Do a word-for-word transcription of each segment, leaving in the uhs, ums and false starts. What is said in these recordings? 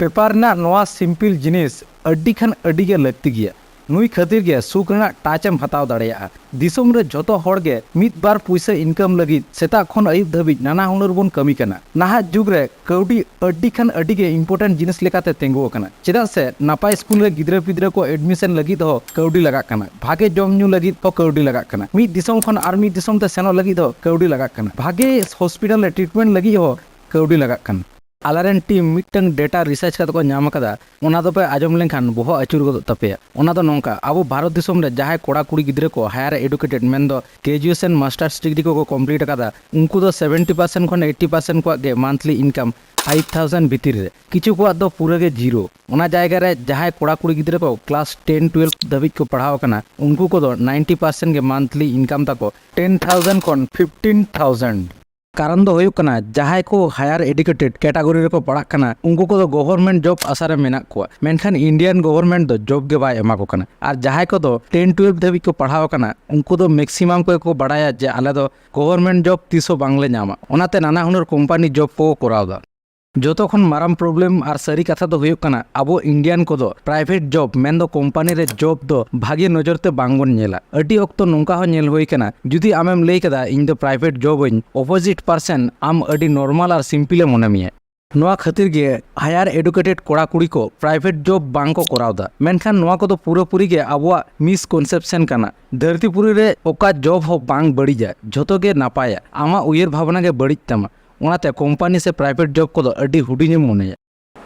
Paper ᱨᱮᱱᱟᱜ ᱱᱚᱣᱟ simple ᱡᱤᱱᱤᱥ ᱟᱹᱰᱤ ᱠᱷᱟᱱ ᱟᱹᱰᱤ ᱜᱮ ᱞᱟᱹᱠᱛᱤ ᱜᱮᱭᱟ᱾ ᱱᱩᱭ ᱠᱷᱟᱹᱛᱤᱨ ᱜᱮ ᱥᱩᱠ ᱨᱮᱱᱟᱜ ᱴᱟᱪ ᱮᱢ ᱦᱟᱛᱟᱣ ᱫᱟᱲᱮᱭᱟᱜᱼᱟ᱾ ᱫᱤᱥᱚᱢ ᱨᱮ ᱡᱷᱚᱛᱚ ᱦᱚᱲ ᱜᱮ ᱢᱤᱫ ᱵᱟᱨ ᱯᱩᱭᱥᱟᱹ ᱤᱱᱠᱟᱢ ᱞᱟᱹᱜᱤᱫ ᱥᱮᱛᱟᱜ ᱠᱷᱚᱱ ᱟᱹᱭᱩᱵ ᱫᱷᱟᱹᱵᱤᱡ ᱱᱟᱱᱟ ᱦᱩᱱᱟᱹᱨ ᱵᱚᱱ ᱠᱟᱹᱢᱤ ᱠᱟᱱᱟ᱾ ᱱᱟᱦᱟᱜ ᱡᱩᱜᱽ ᱨᱮ ᱠᱟᱹᱣᱰᱤ ᱟᱹᱰᱤ ᱠᱷᱟᱱ ᱟᱹᱰᱤ ᱜᱮ ᱤᱢᱯᱚᱨᱴᱮᱱᱴ ᱡᱤᱱᱤᱥ ᱞᱮᱠᱟᱛᱮ ᱛᱤᱸᱜᱩ ᱟᱠᱟᱱᱟ᱾ ᱪᱮᱫᱟᱜ ᱥᱮ ᱱᱟᱯᱟᱭ ᱥᱠᱩᱞ ᱨᱮ ᱜᱤᱫᱽᱨᱟᱹ ᱯᱤᱫᱽᱨᱟᱹ ᱠᱚ ᱮᱰᱢᱤᱥᱚᱱ ᱞᱟᱹᱜᱤᱫ ᱦᱚᱸ ᱠᱟᱹᱣᱰᱤ ᱞᱟᱜᱟᱜ ᱠᱟᱱᱟ, ᱵᱷᱟᱜᱮ ᱡᱚᱢ ᱧᱩ ᱞᱟᱹᱜᱤᱫ ᱦᱚᱸ ᱠᱟᱹᱣᱰᱤ ᱞᱟᱜᱟᱜ ᱠᱟᱱᱟ, ᱢᱤᱫ ᱫᱤᱥᱚᱢ ᱠᱷᱚᱱ ᱟᱨ ᱢᱤᱫ ᱫᱤᱥᱚᱢ ᱛᱮ ᱥᱮᱱᱚᱜ ᱞᱟᱹᱜᱤᱫ ᱦᱚᱸ ᱠᱟᱹᱣᱰᱤ ᱞᱟᱜᱟᱜ ᱠᱟᱱᱟ, ᱵᱷᱟᱜᱮ ᱦᱚᱥᱯᱤᱴᱟᱞ ᱨᱮ ᱴᱨᱤᱴᱢᱮᱱᱴ ᱞᱟᱹᱜᱤᱫ ᱦᱚᱸ ᱠᱟᱹᱣᱰᱤ ᱞᱟᱜᱟᱜ ᱠᱟᱱᱟ᱾ ᱟᱞᱮᱨᱮᱱ ᱴᱤᱢ ᱢᱤᱫᱴᱟᱝ ᱰᱮᱴᱟ ᱨᱤᱥᱟᱨᱪ ᱠᱟᱛᱮ ᱠᱚ ᱧᱟᱢ ᱟᱠᱟᱫᱟ, ᱚᱱᱟ ᱫᱚᱯᱮ ᱟᱸᱡᱚᱢ ᱞᱮᱱᱠᱷᱟᱱ ᱵᱚᱦᱚᱜ ᱟᱹᱪᱩᱨ ᱜᱚᱫᱚᱜ ᱛᱟᱯᱮᱭᱟ᱾ ᱚᱱᱟ ᱫᱚ ᱱᱚᱝᱠᱟ, ᱟᱵᱚ ᱵᱷᱟᱨᱚᱛ ᱫᱤᱥᱚᱢ ᱨᱮ ᱡᱟᱦᱟᱸᱭ ᱠᱚᱲᱟ ᱠᱩᱲᱤ ᱜᱤᱫᱽᱨᱟᱹ ᱠᱚ ᱦᱟᱭᱟᱨ ᱮᱰᱩᱠᱮᱴᱮᱰ, ᱢᱮᱱᱫᱚ ᱜᱨᱮᱡᱩᱭᱮᱥᱚᱱ ᱢᱟᱥᱴᱟᱨᱥ ᱰᱤᱜᱽᱨᱤ ᱠᱚᱠᱚ ᱠᱚᱢᱯᱞᱤᱴ ᱟᱠᱟᱫᱟ, ᱩᱱᱠᱩ ᱫᱚ ᱥᱮᱵᱷᱮᱱᱴᱤ ᱯᱟᱨᱥᱮᱱᱴ ᱠᱷᱚᱱ ᱮᱭᱤᱴᱤ ᱯᱟᱨᱥᱮᱱᱴ ᱠᱚᱣᱟᱜ ᱜᱮ ᱢᱟᱱᱛᱷᱞᱤ ᱤᱱᱠᱟᱢ ᱯᱷᱟᱭᱤᱵᱷ ᱛᱷᱟᱣᱡᱮᱱᱰ ᱵᱷᱤᱛᱤᱨ ᱨᱮ᱾ ᱠᱤᱪᱷᱩ ᱠᱚᱣᱟᱜ ᱫᱚ ᱯᱩᱨᱟᱹ ᱜᱮ ᱡᱤᱨᱳ᱾ ᱚᱱᱟ ᱡᱟᱭᱜᱟ ᱨᱮ ᱡᱟᱦᱟᱸᱭ ᱠᱚᱲᱟ ᱠᱩᱲᱤ ᱜᱤᱫᱽᱨᱟᱹ ᱠᱚ ᱠᱞᱟᱥ ᱴᱮᱱ ᱴᱩᱭᱮᱞᱵᱷ ᱫᱷᱟᱹᱵᱤᱡ ᱠᱚ ᱯᱟᱲᱦᱟᱣ ᱟᱠᱟᱱᱟ, ᱩᱱᱠᱩ ᱠᱚᱫᱚ ᱱᱟᱭᱤᱱᱴᱤ ᱯᱟᱨᱥᱮᱱᱴ ᱜᱮ ᱢᱟᱱᱛᱷᱞᱤ ᱤᱱᱠᱟᱢ ᱛᱟᱠᱚ ᱴᱮᱱ ᱛᱷᱟᱣᱡᱮᱱᱰ ᱠᱷᱚᱱ ᱯᱷᱤᱯᱴᱤᱱ ᱛᱷᱟᱣᱡᱮᱱᱰ᱾ ᱠᱟᱨᱚᱱ ᱫᱚ ᱦᱩᱭᱩᱜ ᱠᱟᱱᱟ, ᱡᱟᱦᱟᱸᱭ ᱠᱚ ᱦᱟᱭᱟᱨ ᱮᱰᱩᱠᱮᱴᱮᱰ ᱠᱮᱴᱟᱜᱚᱨᱤ ᱨᱮᱠᱚ ᱯᱟᱲᱦᱟᱜ ᱠᱟᱱᱟ, ᱩᱱᱠᱩ ᱠᱚᱫᱚ ᱜᱚᱵᱷᱚᱨᱱᱢᱮᱱᱴ ᱡᱚᱵ ᱟᱥᱟ ᱨᱮ ᱢᱮᱱᱟᱜ ᱠᱚᱣᱟ, ᱢᱮᱱᱠᱷᱟᱱ ᱤᱱᱰᱤᱭᱟᱱ ᱜᱚᱵᱷᱚᱨᱱᱢᱮᱱᱴ ᱫᱚ ᱡᱚᱵ ᱜᱮ ᱵᱟᱭ ᱮᱢᱟ ᱠᱚ ᱠᱟᱱᱟ᱾ ᱟᱨ ᱡᱟᱦᱟᱸᱭ ᱠᱚᱫᱚ ᱴᱮᱱ ᱴᱩᱭᱮᱞᱵᱷ ᱫᱷᱟᱹᱵᱤᱡ ᱠᱚ ᱯᱟᱲᱦᱟᱣ ᱟᱠᱟᱱᱟ, ᱩᱱᱠᱩ ᱫᱚ ᱢᱮᱠᱥᱤᱢᱟᱢ ᱠᱚᱜᱮ ᱠᱚ ᱵᱟᱲᱟᱭᱟ ᱡᱮ ᱟᱞᱮ ᱫᱚ ᱜᱚᱵᱷᱚᱨᱱᱢᱮᱱᱴ ᱡᱚᱵ ᱛᱤᱥ ᱦᱚᱸ ᱵᱟᱝᱞᱮ ᱧᱟᱢᱟ᱾ ᱚᱱᱟᱛᱮ ᱱᱟᱱᱟ ᱦᱩᱱᱟᱹᱨ ᱠᱳᱢᱯᱟᱱᱤ ᱡᱚᱵ ᱠᱚ ᱠᱚᱨᱟᱣ ᱮᱫᱟ᱾ ᱡᱚᱛᱚ ᱠᱷᱚᱱ ᱢᱟᱨᱟᱝ ᱯᱨᱚᱵᱞᱮᱢ ᱟᱨ ᱥᱟᱹᱨᱤ ᱠᱟᱛᱷᱟ ᱫᱚ ᱦᱩᱭᱩᱜ ᱠᱟᱱᱟ, ᱟᱵᱚ ᱤᱱᱰᱤᱭᱟᱱ ᱠᱚᱫᱚ ᱯᱨᱟᱭᱵᱷᱮᱴ ᱡᱚᱵ, ᱢᱮᱱᱫᱚ ᱠᱳᱢᱯᱟᱱᱤ ᱨᱮ ᱡᱚᱵ ᱫᱚ ᱵᱷᱟᱜᱮ ᱱᱚᱡᱚᱨ ᱛᱮ ᱵᱟᱝᱵᱚᱱ ᱧᱮᱞᱟ᱾ ᱟᱹᱰᱤ ᱚᱠᱛᱚ ᱱᱚᱝᱠᱟ ᱦᱚᱸ ᱧᱮᱞ ᱦᱩᱭ ᱠᱟᱱᱟ, ᱡᱩᱫᱤ ᱟᱢᱮᱢ ᱞᱟᱹᱭ ᱠᱮᱫᱟ, "ᱤᱧ ᱫᱚ ᱯᱨᱟᱭᱵᱷᱮᱴ ᱡᱚᱵ ᱟᱹᱧ," ᱚᱯᱳᱡᱤᱴ ᱯᱟᱨᱥᱮᱱ ᱟᱢ ᱟᱹᱰᱤ ᱱᱚᱨᱢᱟᱞ ᱟᱨ ᱥᱤᱢᱯᱤᱞ ᱮ ᱢᱚᱱᱮ ᱢᱮᱭᱟ᱾ ᱱᱚᱣᱟ ᱠᱷᱟᱹᱛᱤᱨ ᱜᱮ ᱦᱟᱭᱟᱨ ᱮᱰᱩᱠᱮᱴᱮᱰ ᱠᱚᱲᱟ ᱠᱩᱲᱤ ᱠᱚ ᱯᱨᱟᱭᱵᱷᱮᱴ ᱡᱚᱵ ᱵᱟᱝ ᱠᱚ ᱠᱚᱨᱟᱣ ᱮᱫᱟ᱾ ᱢᱮᱱᱠᱷᱟᱱ ᱱᱚᱣᱟ ᱠᱚᱫᱚ ᱯᱩᱨᱟᱹᱯᱩᱨᱤ ᱜᱮ ᱟᱵᱚᱣᱟᱜ ᱢᱤᱥᱠᱚᱱᱥᱮᱯᱥᱮᱱ ᱠᱟᱱᱟ᱾ ᱫᱷᱟᱹᱨᱛᱤ ᱯᱩᱨᱤ ᱨᱮ ᱚᱠᱟ ᱡᱚᱵ ᱦᱚᱸ ᱵᱟᱝ ᱵᱟᱹᱲᱤᱡᱟ, ᱡᱷᱚᱛᱚ ᱜᱮ ᱱᱟᱯᱟᱭᱟ᱾ ᱟᱢᱟᱜ ᱩᱭᱦᱟᱹᱨ ᱵᱷᱟᱵᱽᱱᱟ ᱜᱮ ᱵᱟᱹᱲᱤᱡ ᱛᱟᱢᱟ᱾ ᱚᱱᱟᱛᱮ ᱠᱳᱢᱯᱟᱱᱤ ᱥᱮ ᱯᱨᱟᱭᱵᱷᱮᱴ ᱡᱚᱵ ᱠᱚᱫᱚ ᱟᱹᱰᱤ ᱦᱩᱰᱤᱧᱮᱢ ᱢᱚᱱᱮᱭᱟ᱾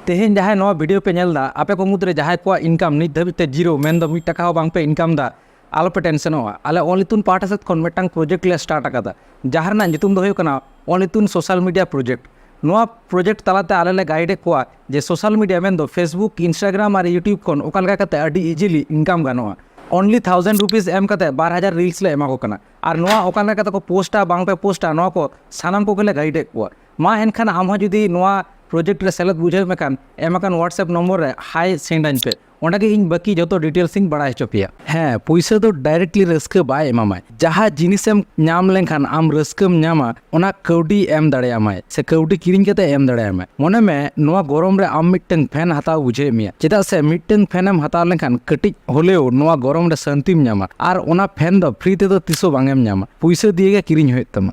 ᱛᱮᱦᱮᱧ ᱡᱟᱦᱟᱸᱭ ᱱᱚᱣᱟ ᱵᱷᱤᱰᱤᱭᱳ ᱯᱮ ᱧᱮᱞ ᱮᱫᱟ, ᱟᱯᱮ ᱠᱚ ᱢᱩᱫᱽᱨᱮ ᱡᱟᱦᱟᱸᱭ ᱠᱚᱣᱟᱜ ᱤᱱᱠᱟᱢ ᱱᱤᱛ ᱫᱷᱟᱹᱵᱤᱡ ᱛᱮ ᱡᱤᱨᱳ, ᱢᱮᱱᱫᱚ ᱢᱤᱫ ᱴᱟᱠᱟ ᱦᱚᱸ ᱵᱟᱝᱯᱮ ᱤᱱᱠᱟᱢ ᱮᱫᱟ, ᱟᱞᱚᱯᱮ ᱴᱮᱱᱥᱚᱱᱚᱜᱼᱟ᱾ ᱟᱞᱮ ᱚᱞ ᱤᱛᱩᱱ ᱯᱟᱦᱴᱟ ᱥᱮᱫ ᱠᱷᱚᱱ ᱢᱤᱫᱴᱟᱝ ᱯᱨᱚᱡᱮᱠᱴ ᱞᱮ ᱥᱴᱟᱨᱴ ᱟᱠᱟᱫᱟ, ᱡᱟᱦᱟᱸ ᱨᱮᱱᱟᱜ ᱧᱩᱛᱩᱢ ᱫᱚ ᱦᱩᱭᱩᱜ ᱠᱟᱱᱟ ᱚᱞ ᱤᱛᱩᱱ ᱥᱳᱥᱟᱞ ᱢᱤᱰᱤᱭᱟ ᱯᱨᱚᱡᱮᱠᱴ᱾ ᱱᱚᱣᱟ ᱯᱨᱚᱡᱮᱠᱴ ᱛᱟᱞᱟᱛᱮ ᱟᱞᱮ ᱞᱮ ᱜᱟᱭᱤᱰ ᱮᱫ ᱠᱚᱣᱟ ᱡᱮ ᱥᱳᱥᱟᱞ ᱢᱤᱰᱤᱭᱟ, ᱢᱮᱱᱫᱚ Facebook, Instagram ᱟᱨ YouTube ᱠᱷᱚᱱ ᱚᱠᱟ ᱞᱮᱠᱟ ᱠᱟᱛᱮ ᱟᱹᱰᱤ ᱤᱡᱤᱞᱤ ᱤᱱᱠᱟᱢ ᱜᱟᱱᱚᱜᱼᱟ᱾ ᱚᱱᱞᱤ ᱛᱷᱟᱣᱡᱮᱱᱰ ᱨᱩᱯᱤᱥ ᱮᱢ ᱠᱟᱛᱮ ᱵᱟᱨ ᱦᱟᱡᱟᱨ ᱨᱤᱞᱥ ᱞᱮ ᱮᱢᱟ ᱠᱚ ᱠᱟᱱᱟ᱾ ᱟᱨ ᱱᱚᱣᱟ ᱚᱠᱟ ᱞᱮᱠᱟ ᱠᱟᱛᱮ ᱠᱚ ᱯᱳᱥᱴᱟ, ᱵᱟᱝ ᱯᱮ ᱯᱳᱥᱴᱟ, ᱱᱚᱣᱟ ᱠᱚ ᱥᱟᱱᱟᱢ ᱠᱚᱜᱮ ᱞᱮ ᱜᱟᱭᱤᱰ ᱮᱫ ᱠᱚᱣᱟ᱾ ᱢᱟ ᱮᱱᱠᱷᱟᱱ ᱟᱢ ᱦᱚᱸ ᱡᱩᱫᱤ ᱱᱚᱣᱟ ᱯᱨᱚᱡᱮᱠᱴ ᱨᱮ ᱥᱮᱞᱮᱫ ᱵᱩᱡᱷᱟᱹᱣ ᱢᱮᱠᱷᱟᱱ ᱮᱢ ᱟᱠᱟᱱ WhatsApp ᱱᱚᱢᱵᱚᱨ ᱨᱮ ᱦᱟᱭ ᱥᱮᱱᱰ ᱟᱹᱧ ᱯᱮ᱾ ᱚᱸᱰᱮ ᱜᱮ ᱤᱧ ᱵᱟᱹᱠᱤ ᱡᱚᱛᱚ ᱰᱤᱴᱮᱞᱥ ᱤᱧ ᱵᱟᱲᱟᱭ ᱦᱚᱪᱚ ᱯᱮᱭᱟ᱾ ᱦᱮᱸ, ᱯᱩᱭᱥᱟᱹ ᱫᱚ ᱰᱟᱭᱨᱮᱠᱴᱞᱤ ᱨᱟᱹᱥᱠᱟᱹ ᱵᱟᱭ ᱮᱢᱟᱢᱟᱭ᱾ ᱡᱟᱦᱟᱸ ᱡᱤᱱᱤᱥᱮᱢ ᱧᱟᱢ ᱞᱮᱱᱠᱷᱟᱱ ᱟᱢ ᱨᱟᱹᱥᱠᱟᱹᱢ ᱧᱟᱢᱟ, ᱚᱱᱟ ᱠᱟᱹᱣᱰᱤ ᱮᱢ ᱫᱟᱲᱮᱭᱟᱢᱟᱭ ᱥᱮ ᱠᱟᱹᱣᱰᱤ ᱠᱤᱨᱤᱧ ᱠᱟᱛᱮ ᱮᱢ ᱫᱟᱲᱮᱭᱟᱢᱟᱭ᱾ ᱢᱚᱱᱮ ᱢᱮ, ᱱᱚᱣᱟ ᱜᱚᱨᱚᱢ ᱨᱮ ᱟᱢ ᱢᱤᱫᱴᱟᱝ ᱯᱷᱮᱱ ᱦᱟᱛᱟᱣ ᱵᱩᱡᱷᱟᱹᱣᱮᱫ ᱢᱮᱭᱟ, ᱪᱮᱫᱟᱜ ᱥᱮ ᱢᱤᱫᱴᱟᱝ ᱯᱷᱮᱱᱮᱢ ᱦᱟᱛᱟᱣ ᱞᱮᱱᱠᱷᱟᱱ ᱠᱟᱹᱴᱤᱡ ᱦᱚᱞᱮᱣ ᱱᱚᱣᱟ ᱜᱚᱨᱚᱢ ᱨᱮ ᱥᱟᱹᱱᱛᱤᱢ ᱧᱟᱢᱟ, ᱟᱨ ᱚᱱᱟ ᱯᱷᱮᱱ ᱫᱚ ᱯᱷᱨᱤ ᱛᱮᱫᱚ ᱛᱤᱥ ᱦᱚᱸ ᱵᱟᱝ ᱮᱢ ᱧᱟᱢᱟ, ᱯᱩᱭᱥᱟᱹ ᱫᱤᱭᱮ ᱜᱮ ᱠᱤᱨᱤᱧ ᱦᱩᱭᱩᱜ ᱛᱟᱢᱟ᱾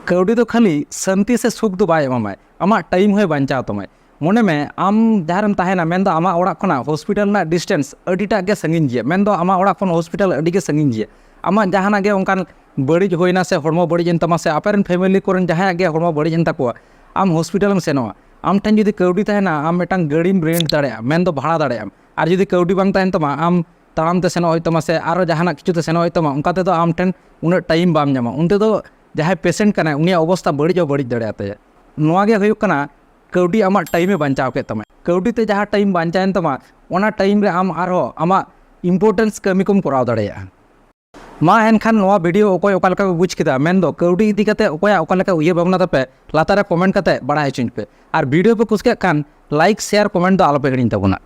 ᱠᱟᱹᱣᱰᱤ ᱫᱚ ᱠᱷᱟᱹᱞᱤ ᱥᱟᱹᱱᱛᱤ ᱥᱮ ᱥᱩᱠ ᱫᱚ ᱵᱟᱭ ᱮᱢᱟᱢᱟᱭ, ᱟᱢᱟᱜ ᱴᱟᱭᱤᱢ ᱦᱚᱸᱭ ᱵᱟᱧᱪᱟᱣ ᱛᱟᱢᱟᱭ᱾ ᱢᱚᱱᱮ ᱢᱮ, ᱟᱢ ᱡᱟᱦᱟᱸ ᱨᱮᱢ ᱛᱟᱦᱮᱱᱟ, ᱢᱮᱱᱫᱚ ᱟᱢᱟᱜ ᱚᱲᱟᱜ ᱠᱷᱚᱱᱟᱜ ᱦᱚᱥᱯᱤᱴᱟᱞ ᱨᱮᱱᱟᱜ ᱰᱤᱥᱴᱮᱱᱥ ᱟᱹᱰᱤᱴᱟᱜ ᱜᱮ ᱥᱟᱺᱜᱤᱧ ᱜᱮᱭᱟ, ᱢᱮᱱᱫᱚ ᱟᱢᱟᱜ ᱚᱲᱟᱜ ᱠᱷᱚᱱ ᱦᱚᱥᱯᱤᱴᱟᱞ ᱟᱹᱰᱤ ᱜᱮ ᱥᱟᱺᱜᱤᱧ ᱜᱮᱭᱟ᱾ ᱟᱢᱟᱜ ᱡᱟᱦᱟᱱᱟᱜ ᱜᱮ ᱚᱱᱠᱟᱱ ᱵᱟᱹᱲᱤᱡ ᱦᱩᱭᱱᱟ ᱥᱮ ᱦᱚᱲᱢᱚ ᱵᱟᱹᱲᱤᱡ ᱮᱱ ᱛᱟᱢᱟ ᱥᱮ ᱟᱯᱮ ᱨᱮᱱ ᱯᱷᱮᱢᱮᱞᱤ ᱠᱚᱨᱮᱱ ᱡᱟᱦᱟᱸᱭᱟᱜ ᱜᱮ ᱦᱚᱲᱢᱚ ᱵᱟᱹᱲᱤᱡ ᱮᱱ ᱛᱟᱠᱚᱣᱟ, ᱟᱢ ᱦᱚᱥᱯᱤᱴᱟᱞ ᱮᱢ ᱥᱮᱱᱚᱜᱼᱟ᱾ ᱟᱢ ᱴᱷᱮᱱ ᱡᱩᱫᱤ ᱠᱟᱹᱣᱰᱤ ᱛᱟᱦᱮᱱᱟ, ᱟᱢ ᱢᱤᱫᱴᱟᱝ ᱜᱟᱹᱰᱤᱢ ᱨᱮᱱᱴ ᱫᱟᱲᱮᱭᱟᱜᱼᱟ, ᱢᱮᱱᱫᱚ ᱵᱷᱟᱲᱟ ᱫᱟᱲᱮᱭᱟᱜᱼᱟᱢ᱾ ᱟᱨ ᱡᱩᱫᱤ ᱠᱟᱹᱣᱰᱤ ᱵᱟᱝ ᱛᱟᱦᱮᱱ ᱛᱟᱢᱟ, ᱟᱢ ᱛᱟᱲᱟᱢ ᱛᱮ ᱥᱮᱱᱚᱜ ᱦᱩᱭᱩᱜ ᱛᱟᱢᱟ ᱥᱮ ᱟᱨᱚ ᱡᱟᱦᱟᱱᱟᱜ ᱠᱤᱪᱷᱩ ᱛᱮ ᱥᱮᱱᱚᱜ ᱦᱩᱭᱩᱜ ᱛᱟᱢᱟ, ᱚᱱᱠᱟ ᱛᱮᱫᱚ ᱟᱢ ᱴᱷᱮᱱ ᱩᱱᱟᱹᱜ ᱴᱟᱭᱤᱢ ᱵᱟᱢ ᱧᱟᱢᱟ᱾ ᱩᱱ ᱛᱮᱫᱚ ᱡᱟᱦᱟᱸᱭ ᱯᱮᱥᱮᱱᱴ ᱠᱟᱱᱟᱭ, ᱩᱱᱤᱭᱟᱜ ᱚᱵᱚᱥᱛᱟ ᱵᱟᱹᱲᱤᱡ ᱦᱚᱸ ᱵᱟᱹᱲᱤᱡ ᱫᱟᱲᱮᱭᱟᱛᱟᱭᱟ᱾ ᱱᱚᱣᱟ ᱜᱮ ᱦᱩᱭᱩᱜ ᱠᱟᱱᱟ ᱠᱟᱹᱣᱰᱤ ᱟᱢᱟᱜ ᱴᱟᱭᱤᱢᱮ ᱵᱟᱧᱪᱟᱣ ᱠᱮᱫ ᱛᱟᱢᱟ᱾ ᱠᱟᱹᱣᱰᱤ ᱛᱮ ᱡᱟᱦᱟᱸ ᱴᱟᱭᱤᱢ ᱵᱟᱧᱪᱟᱣᱮᱱ ᱛᱟᱢᱟ, ᱚᱱᱟ ᱴᱟᱭᱤᱢ ᱨᱮ ᱟᱢ ᱟᱨᱦᱚᱸ ᱟᱢᱟᱜ ᱤᱢᱯᱚᱨᱴᱮᱱᱥ ᱠᱟᱹᱢᱤ ᱠᱚᱢ ᱠᱚᱨᱟᱣ ᱫᱟᱲᱮᱭᱟᱜᱼᱟ᱾ ᱢᱟ ᱮᱱᱠᱷᱟᱱ ᱱᱚᱣᱟ ᱵᱷᱤᱰᱤᱭᱳ ᱚᱠᱚᱭ ᱚᱠᱟ ᱞᱮᱠᱟ ᱯᱮ ᱵᱩᱡᱽ ᱠᱮᱫᱟ, ᱢᱮᱱᱫᱚ ᱠᱟᱹᱣᱰᱤ ᱤᱫᱤ ᱠᱟᱛᱮ ᱚᱠᱚᱭᱟᱜ ᱚᱠᱟ ᱞᱮᱠᱟ ᱩᱭᱦᱟᱹᱨ ᱵᱷᱟᱵᱽᱱᱟ ᱛᱟᱯᱮ, ᱞᱟᱛᱟᱨ ᱨᱮ ᱠᱚᱢᱮᱱᱴ ᱠᱟᱛᱮ ᱵᱟᱲᱟᱭ ᱦᱚᱪᱚᱧ ᱯᱮ᱾ ᱟᱨ ᱵᱷᱤᱰᱤᱭᱳ ᱯᱮ ᱠᱩᱥᱤᱭᱟᱜ ᱠᱷᱟᱱ ᱞᱟᱭᱤᱠ, ᱥᱮᱭᱟᱨ, ᱠᱚᱢᱮᱱᱴ ᱫᱚ ᱟᱞᱚᱯᱮ ᱦᱤᱲᱤᱧ ᱛᱟᱵᱚᱱᱟ᱾